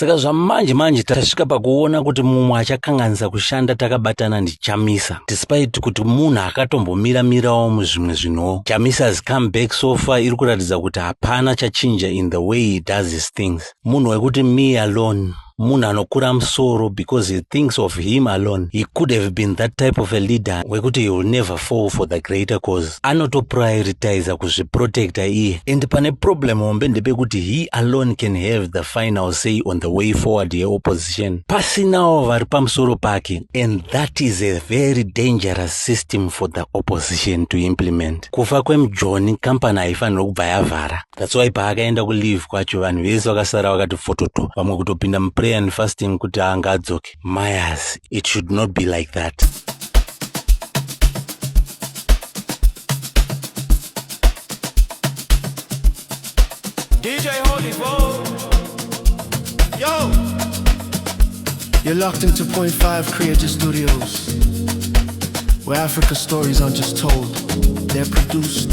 Saka zvamanje manje tasvika pakuona kuti mumwe achakanganisa kushanda takabatana ndiChamisa, despite kuti munhu akatombomira-mirawo muzvimwe zvinhuwo. Chamisa's comeback so far iri kuratidza kuti hapana chachinja in the way he does his things. Munhu wekuti me alone, munhu anokura musoro because he thinks of him alone. He could have been that type of a leader wekuti he will never fall for the greater cause. Anotoprioritiza kuzviprotecta iye, and pane problem hombe ndepekuti he alone can have the final say on the way forward yeopposition, pasinawo vari pamusoro pake, and that is a very dangerous system for the opposition to implement. Kufa kwemujoni, kampani haifanirwa kubva yavhara. That's why paakaenda kuleave kwacho, vanhu vese vakasara vakati fototo, vamwe kutopinda muprayer and fasting kuti angadzoke. Mayas, it should not be like that. DJ Holy Bo. Yo! You're locked into Point 5 Creative Studios, where Africa stories aren't just told, they're produced.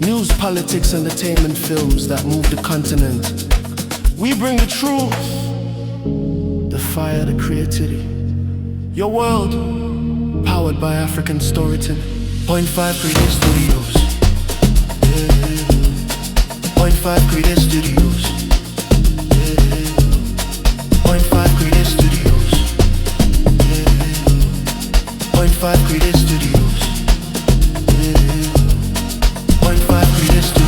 News, politics, entertainment, films that move the continent. We bring the truth, the fire, the creativity. Your world, powered by African storytelling. Point 5 Creative Studios. Yeah. Point 5 Creative Studios. Yeah. Point 5 Creative Studios. Yeah. Point 5 Creative Studios. Yeah. Point 5 Creative Studios.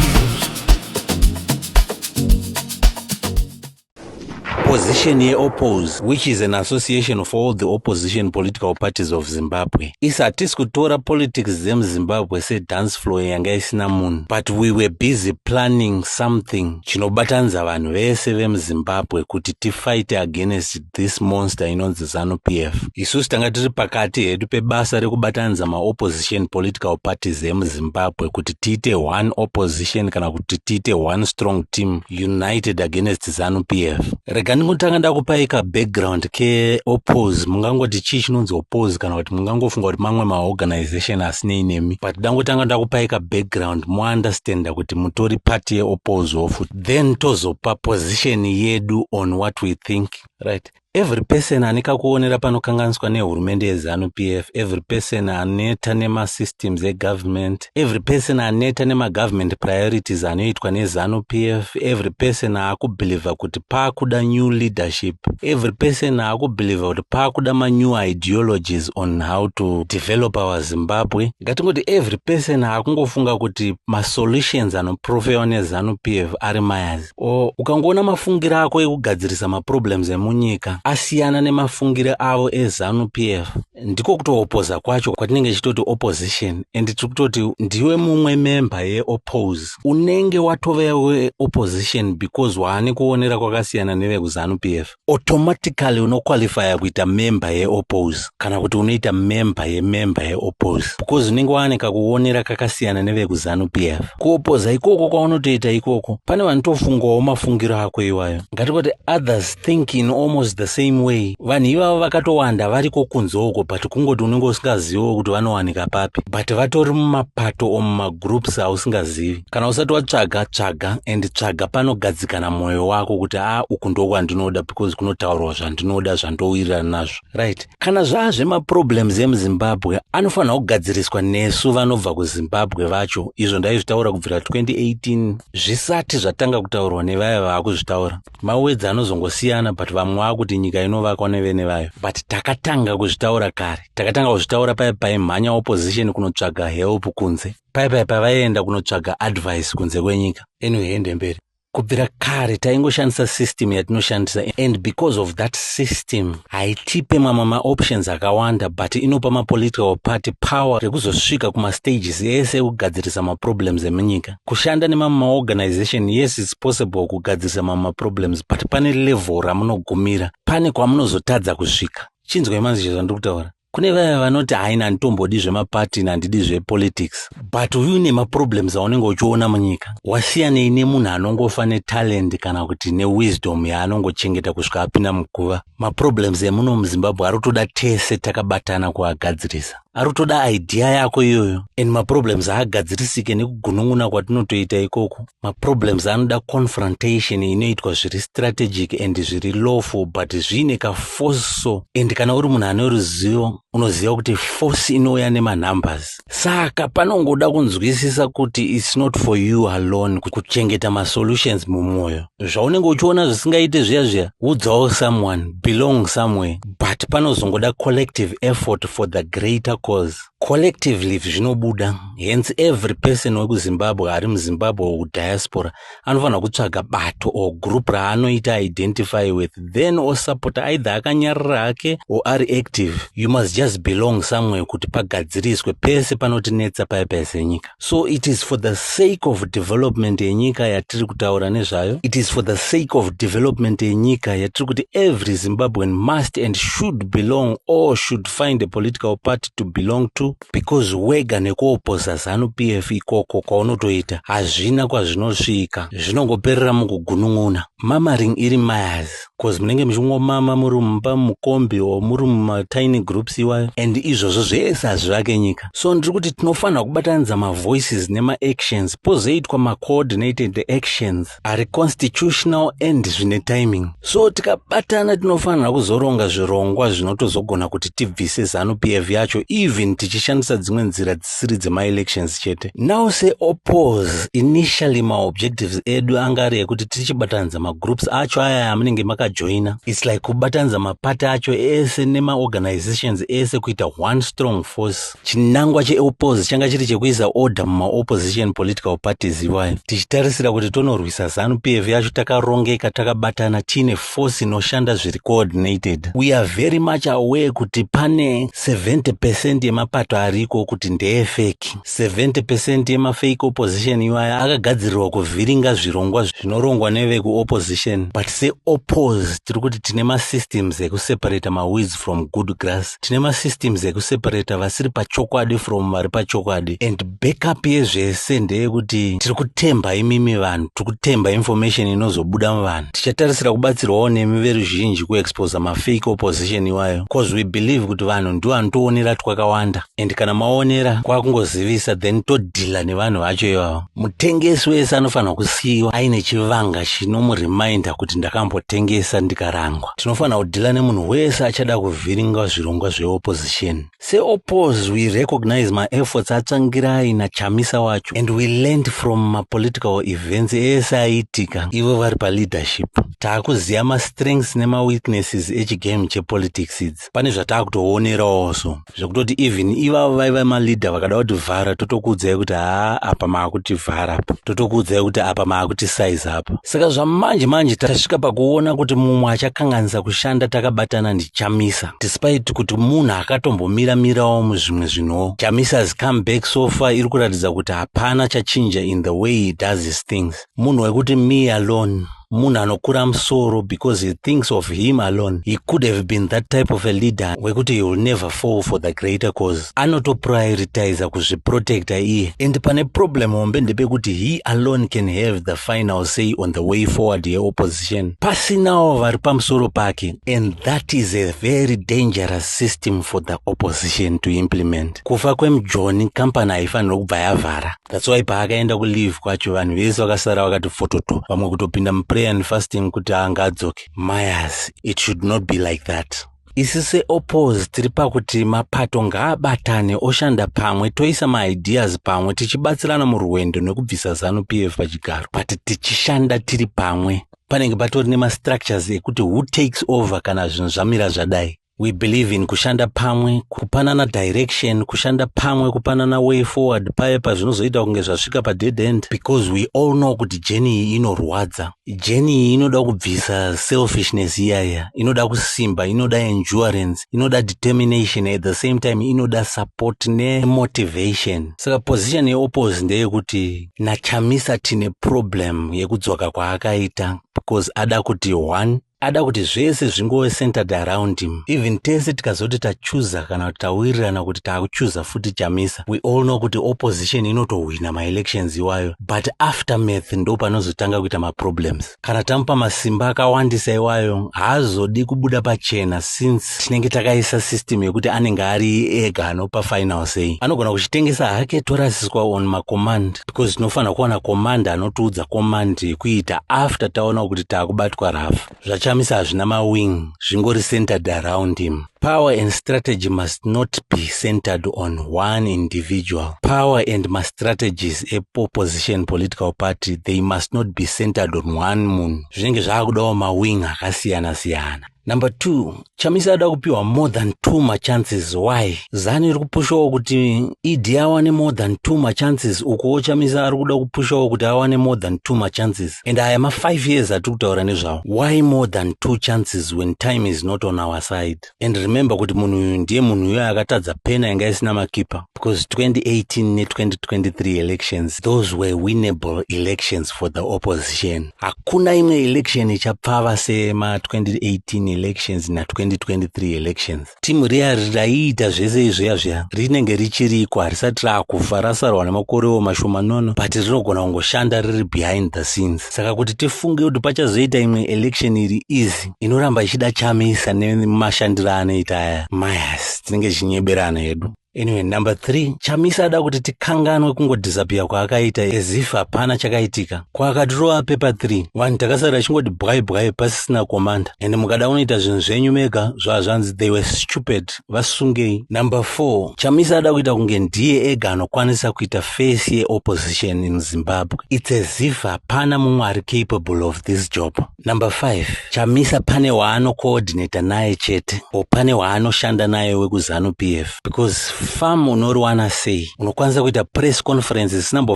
Position yeOppose, which is an association of all the opposition political parties of Zimbabwe, isi hatisi kutora politics dzemuZimbabwe sedance floor yanga isina munhu, but we were busy planning something chinobatanidza vanhu vese vemuZimbabwe kuti tifight against this monster inonzi ZANU PF. Isusu tanga tiri pakati hedu pebasa rekubatanidza maopposition political parties emuZimbabwe kuti tiite one opposition, kana kuti tiite one strong team united against ZANU PF. Rega ndingotanga ndakupai kabackground keOppose. Mungangoti chii chinonzi Oppose, kana kuti mungangofunga kuti mamwe maorganization asinei nemi, but dangotanga ndakupai kabackground muunderstanda kuti mutori party yeOppose futi, then tozopa position yedu on what we think, right? Every person ane kakuonera panokanganiswa nehurumende yeZANU PF, every person aneta nemasystems egovernment, every person aneta nemagovernment priorities anoitwa neZANU PF, every person aakubhilivha kuti paakuda new leadership, every person aakubhilivha kuti paakuda manew ideologies on how to develop our Zimbabwe, ngatingoti every person aakungofunga kuti masolutions anoprofewa neZANU PF ari mayas, o ukangoona mafungiro ako ekugadzirisa maproblems emunyika asiyana nemafungiro avo eZANU PF, ndiko kutoopposa kwacho kwatinenge tichitoti opposition. And tiri kutoti ndiwe mumwe member yeOppose, unenge watove weopposition because waane kuonera kwakasiyana nevekuZANU PF. Automatically unoqualifya kuita member yeOppose, kana kuti unoita member yemember yeOppose, because unenge waane kakuonera kakasiyana nevekuZANU PF. Kuopposa ikoko kwaunotoita ikoko, pane vanotofungawo mafungiro ako iwayo. Ngatikoti others think in almost the same way. Vanhu ivavo vakatowanda variko kunze uko, but kungoti unenge usingaziviwo kuti vanowanika papi, but vatori mumapato omumagroups ausingazivi. Kana usati watsvaga, tsvaga, and tsvaga panogadzikana mwoyo wako kuti a uku ndokwandinoda because kunotaurwa zvandinoda, zvandowirirana nazvo, right? Kana zvaa zvemaproblems emuZimbabwe, anofanira kugadziriswa nesu vanobva kuZimbabwe vacho. Izvo ndaizvitaura kubvira 2018, zvisati zvatanga kutaurwa nevaya vaakuzvitaura. Mawedzi anozongosiyana, but vamwe vakuti nyika inovakwa nevene vayo, but takatanga kuzvitaura kare. Takatanga kuzvitaura paya paimhanya opposition kunotsvaga help kunze, pai pai pavaienda kunotsvaga advice kunze kwenyika. Anyway, ende mberi. Kubvira kare taingoshandisa system yatinoshandisa, and because of that system haitipe mamwe maoptions akawanda, but inopa mapolitical party power rekuzosvika kumastages ese ekugadzirisa maproblems emunyika. Kushanda nemamwe maorganization, yes, it's possible kugadzirisa mamwe maproblems, but pane level ramunogumira, pane kwamunozotadza kusvika. Chinzwai manzishe zvandiri kutaura. Kune vaya vanoti, "Haina, handitombodi zvemapati, handidi zvepolitics," but uine maproblems aunenge uchiona munyika, wasiyanei nemunhu anongofa netalent kana kuti newisdom yaanongochengeta kusvika apinda muguva? Maproblems emuno muZimbabwe ari kutoda tese takabatana kuagadzirisa. Ari kutoda idea yako iyoyo. And maproblems haagadzirisike nekugunun'una kwatinotoita ikoko. Maproblems anoda confrontation inoitwa zviri strategic and zviri lawful, but zviine kaforce. So, and kana uri munhu ane ruzivo, unoziva kuti force inouya nemanumbers. Saka panongoda kunzwisisa kuti it's not for you alone kuchengeta masolutions mumwoyo. Zvaunenge uchiona zvisingaite zviya zviya, udzawo someone, belong somewhere, but panozongoda collective effort for the greater cause. Collectively zvinobuda. Hence every person wekuZimbabwe, ari muZimbabwe, kudiaspora, anofanira kutsvaga bato or group raanoita identify with, then osapota, either akanyarara hake or ari active. You must just belong somewhere kuti pagadziriswe pese panotinetsa paya paya senyika. So it is for the sake of development yenyika yatiri kutaura nezvayo. It is for the sake of development yenyika yatiri kuti every Zimbabwean must and should belong or should find a political party to belong to, because wega nekuopoza ZANU PF ikoko kwaunotoita hazvina kwazvinosvika. Zvinongoperera mukugunun'una, murmuring iri mayas, 'cause munenge muchingomama muri mumba, mukombi, or muri mumatiny groups iwayo, and izvozvo zvese hazvivake nyika. So ndiri kuti tinofanira kubatanidza mavoices nemaactions, pozoitwa macoordinated actions ari constitutional and zvine timing. So tikabatana, tinofanira kuzoronga zvirongwa zvinotozogona kuti tibvise ZANU PF yacho, even tichishandisa dzimwe nzira dzisiri dzemaelections chete. Now, seOppose, initially maobjectives edu anga ari ekuti tichibatanidza magroups acho aya amunenge makajoina. It's like kubatanidza mapati acho ese nemaorganizations ese kuita one strong force. Chinangwa cheOppose changa chiri chekuisa order mumaopposition political parties iwayo, tichitarisira kuti tonorwisa ZANU PF yacho takarongeka, takabatana, tiine force inoshanda zviri coordinated. We are very much aware kuti pane 70% yemapato ariko kuti ndeyefake. 70% yemafake opposition iwayo akagadzirirwa kuvhiringa zvirongwa zvinorongwa nevekuopposition. But seOppose, tiri kuti tine masystems ekuseparata maweeds from good grass, tine masystems ekuseparata vasiri pachokwadi from vari pachokwadi. And backup yezvese ndeyekuti tiri kutemba imimi vanhu, tiri kutemba information inozobuda muvanhu. Tichatarisira kubatsirwawo nemi veruzhinji kuexposa mafake opposition iwayo, 'cause we believe kuti vanhu ndivo vanotoonera twakawanda, and kana maonera kwakungozivisa, then todhila nevanhu vacho ivavo. Mutengesi wese anofanira kusiyiwa aine chivanga chinomureminda kuti ndakambotengesa ndikarangwa. Tinofanira kudhila nemunhu wese achada kuvhiringa zvirongwa zveopposition. SeOppose, we recognize maefforts aTsvangirai naChamisa wacho, and we learned from mapolitical events ese aiitika ivo vari paleadership. Taakuziva mastrengths nemaweaknesses echigame chepolitics idzi. Pane zvataakutoonerawo, so zvekutoti even ivavo vaiva maleader vakada kutivhara, totokuudzai kuti haa, apa maakutivhara apa, totokuudzai kuti apa maakutisize apa. Saka zvamanje manje tasvika pakuona kuti mumwe achakanganisa kushanda takabatana ndiChamisa, despite kuti munhu akatombomira-mirawo muzvimwe zvinhuwo. Chamisa has come back. So far iri kuratidza kuti hapana chachinja in the way he does his things. Munhu wekuti me alone, munhu anokura musoro because he thinks of him alone. He could have been that type of a leader wekuti he will never fall for the greater cause. Anotoprioritiza kuzviprotecta iye, and pane problem hombe ndepekuti he alone can have the final say on the way forward yeopposition, pasinawo vari pamusoro pake, and that is a very dangerous system for the opposition to implement. Kufa kwemujoni, kampani haifaniri kubva yavhara. That's why paakaenda kuleave kwacho, vanhu vese vakasara vakati fototo, vamwe kutopinda muprayer and fasting kuti angadzoke mayas. It should not be like that. Isi seOppose tiri pakuti mapato ngaabatane, oshanda pamwe, toisa maideas pamwe, tichibatsirana murwendo nekubvisa ZANU PF pachigaro, but tichishanda tiri pamwe. Panenge patori nemastructures ekuti who takes over kana zvinhu zvamira zvadai. We believe in kushanda pamwe, kupanana direction, kushanda pamwe, kupanana way forward paye pazvinozoita kunge zvasvika padead end, because we all know kuti journey iyi inorwadza. Journey iyi inoda kubvisa selfishness iyaya, inoda kusimba, inoda endurance, inoda determination. At the same time inoda support nemotivation. Saka position yeOppose ndeyekuti naChamisa tine problem yekudzoka kwaakaita, because ada kuti one Ada kuti zvese zvingove centered around him. Even tese tikazoti tachuza kana kuti tawirirana kuti taakuchuza futi Chamisa, we all know kuti opposition inotohwina maelections iwayo, but aftermath ndo panozotanga kuita maproblems. Kana tamupa masimba akawandisa iwayo, haazodi kubuda pachena, since tinenge takaisa system yekuti anenge ari ega anopa final say. Anogona kuchitengesa hake, torasiswa on macommand, because tinofanira kuwana command anotiudza command yekuita after taona kuti taakubatwa rafu. ZvaChamisa hazvina mawing, zvingori centered around him. Power and strategy must not be centered on one individual. Power and mastrategies eopposition political party, they must not be centered on one munhu. Zvinenge zvaakudawo mawing akasiyana-siyana. Number two, Chamisa ada kupiwa more than two machances. Why? ZANU iri kupushawo kuti ED awane more than two machances. Ukuwo Chamisa ari kuda kupushawo kuti awane more than two machances, and aya ma5 years atiri kutaura nezvawo. Why more than two chances when time is not on our side? And remember kuti munhu uyu ndiye munhu uyo akatadza pena yanga isina makipa, because 2018 ne2023 elections, those were winnable elections for the opposition. Hakuna imwe election ichapfava sema2018 elections na2023 elections. Timu riya raiita zvese izviya zviya rinenge richiriko, harisati raakufa, rasarwa nemakorewo mashomanono, but rinogona kungoshanda riri behind the scenes. Saka kuti tifunge kuti pachazoita imwe election iri easy inoramba ichida Chamisa nemashandiro anoita aya, mayas, tinenge tichinyeberana hedu. Anyway, number three, Chamisa ada kuti tikanganwe kungodisappear kwaakaita as if hapana chakaitika. Kwaakatirova paper three, vanhu takasara tichingoti bwai bwai pasisina commander, and mukada kunoita zvinhu zvenyu mega, zvazvanzi they were stupid, vasungei. Number four, Chamisa ada kuita kunge ndiye ega anokwanisa kuita face yeopposition in Zimbabwe. It's as if hapana mumwe ari capable of this job. Number five, Chamisa pane waanocoordinata naye chete, o pane waanoshanda naye wekuZANU PF, because farm unoriwana sei? Unokwanisa kuita press conference zisina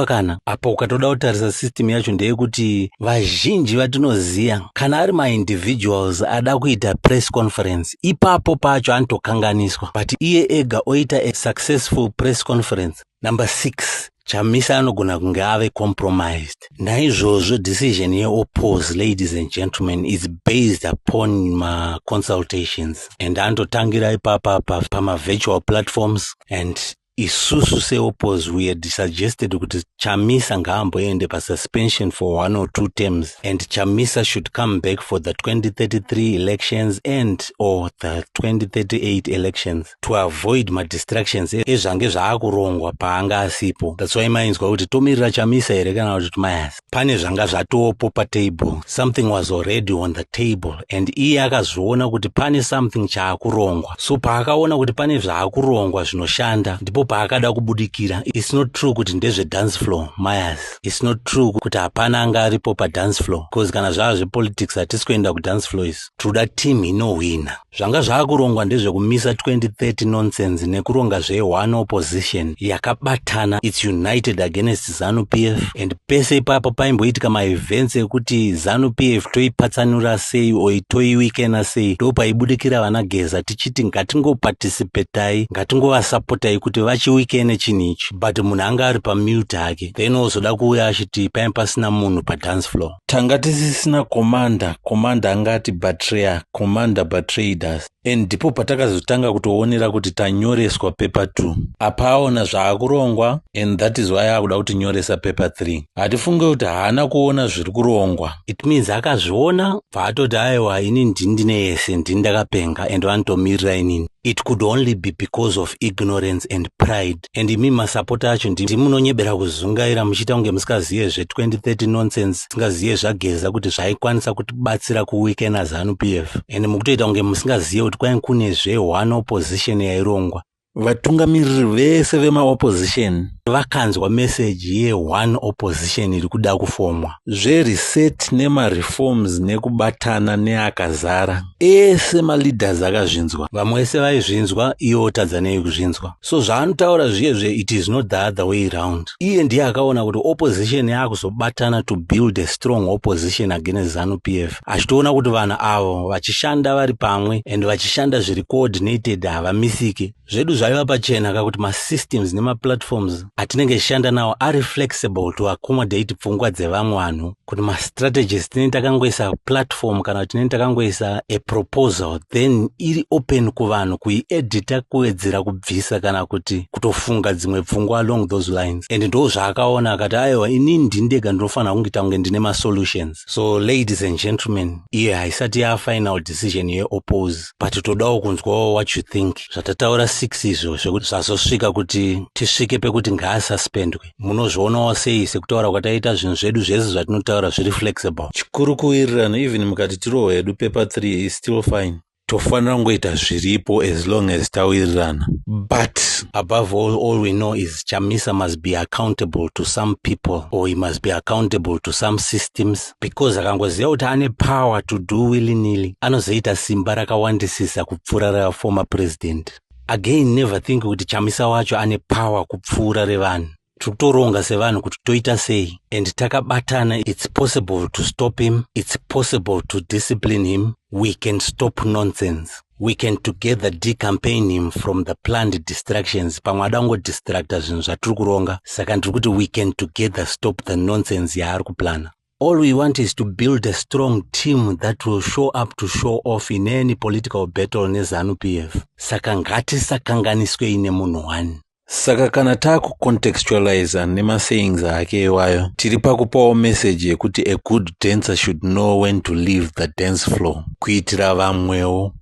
kana apo. Ukatoda kutarisa system yacho, ndeyekuti vazhinji vatinoziva, kana ari maindividuals ada kuita press conference, ipapo pacho anotokanganiswa, but iye ega oita a successful press conference. Number six, Chamisa anogona kunge ave compromised. Naizvozvo decision yeoppose, ladies and gentlemen, is based upon maconsultations, and anototangira ipapapa pamavirtual platforms. And isusu seoppose, we had suggested kuti Chamisa ngaamboende pasuspension for one or two terms, and Chamisa should come back for the 2033 elections and or the 2038 elections to avoid madistractions ezvange zvaakurongwa paanga asipo. That's why mainzwa kuti tomirira Chamisa here kana kuti mayas. Pane zvanga zvatopo patable, something was already on the table, and iye akazviona kuti pane something chaakurongwa. So paakaona kuti pane zvaakurongwa zvinoshanda, ndipo paakada kubudikira. It's not true kuti ndezvedance floor, mayas. It's not true kuti hapana anga aripo padance floor, because kana zvava zvepolitics, hatisi kuenda kudance floor isi. Tinoda team inohwina. Zvanga zvaakurongwa ndezvekumisa 2030 nonsense nekuronga zve-one opposition yakabatana, it's united against ZANU PF. And pese ipapo paimboitika maevents ekuti ZANU PF toipatsanura sei oi toiweakena sei, ndo paibudikira vana Geza tichiti ngatingoparticipatai, ngatingovasapotai kuti vachiweakene chinhu ichi, but munhu anga ari pamute hake. Then ozoda kuuya achiti pain pasina munhu padance floor. Tanga tisisina commander. Commander angati betrayer, commander betrayed us, and ndipo patakazotanga kutoonera kuti tanyoreswa paper 2. Apa aona zvaakurongwa, and that is why akuda kutinyoresa paper 3. Hatifunge kuti haana kuona zviri kurongwa. It means akazviona, bvaatoti aiwa, ini ndini ndine yese, ndini ndakapenga, and vanotomirira inini. It could only be because of ignorance and pride. And imi masapota acho ndimunonyebera kuzungaira muchiita kunge musingazive zve2030 nonsense, musingazive zvaGeza kuti zvaikwanisa kutibatsira kuweakena ZANU PF, and mukutoita kunge musingazive kuti kwainge kune zve-one opposition yairongwa. Vatungamiriri vese vemaopposition vakanzwa meseji ye-one opposition iri kuda kufomwa, zvereset nemareforms nekubatana neakazara ese maleaders akazvinzwa. Vamwe vese vaizvinzwa, iye otadza nei kuzvinzwa? So zvaanotaura zviyezve, it is not the other way round. Iye ndiye akaona kuti opposition yaakuzobatana to build a strong opposition against ZANU PF, achitoona kuti vanhu avo vachishanda vari pamwe and vachishanda zviri coordinated, havamisiki. Zvedu. Zvaiva pachena kakuti masystems nemaplatforms atinenge tichishanda nawo ari flexible to accommodate pfungwa dzevamwe vanhu, kuti mastrategies tinenge takangoisa platform kana kuti tinenge takangoisa a proposal, then iri open kuvanhu kuiedita, kuwedzera, kubvisa kana kuti kutofunga dzimwe pfungwa along those lines. And ndo zvaakaona, akati, "Aiwa, inini ndindega ndinofanira kunge tange ndine masolutions." So ladies and gentlemen, iye haisati yafinal decision yeoppose, but todawo kunzwawo what you think. Zvatataura 6 izvo zvekuti zvazosvika kuti tisvike pekuti ngaasuspendwe, munozvionawo sei? Sekutaura kwataita, zvinhu zvedu zvese zvatinotaura zviri flexible. Chikuru kuwirirana. Even mukati tirohwa hedu paper 3 is still fine. Tofanira kungoita zviripo as long as tawirirana. But above all we know is Chamisa must be accountable to some people or he must be accountable to some systems, because akangoziva kuti ane power to do willy-nilly, anozoita simba rakawandisisa kupfuura raformer president. Again, never think kuti Chamisa wacho ane power kupfuura revanhu. Tiri kutoronga sevanhu kuti toita sei, and takabatana, it's possible to stop him, it's possible to discipline him. We can stop nonsense. We can together decampaign him from the planned distractions. Pamwe ada kungodistracta zvinhu zvatiri kuronga. Saka ndiri kuti we can together stop the nonsense yaari kuplana. All we want is to build a strong team that will show up to show off in any political battle neZANU PF. Saka ngatisakanganiswei nemunhu one. Saka kana taakucontextualiza nemasayings ake iwayo, tiri pakupawo meseji yekuti a good dancer should know when to leave the dance floor kuitira vamwewo.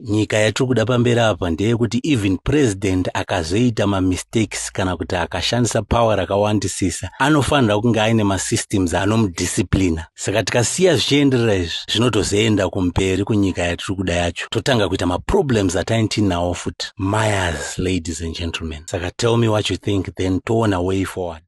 Nyika yatiri kuda pamberi apa ndeyekuti even president akazoita mamistakes kana kuti akashandisa power rakawandisisa, anofanira kunge aine masystems anomudisciplina. Saka tikasiya zvichienderera izvi, zvinotozoenda kumberi kunyika yatiri kuda yacho, totanga kuita maproblems ataintinawo futi. Myers, ladies and gentlemen, saka tell me what you think, then toona way forward.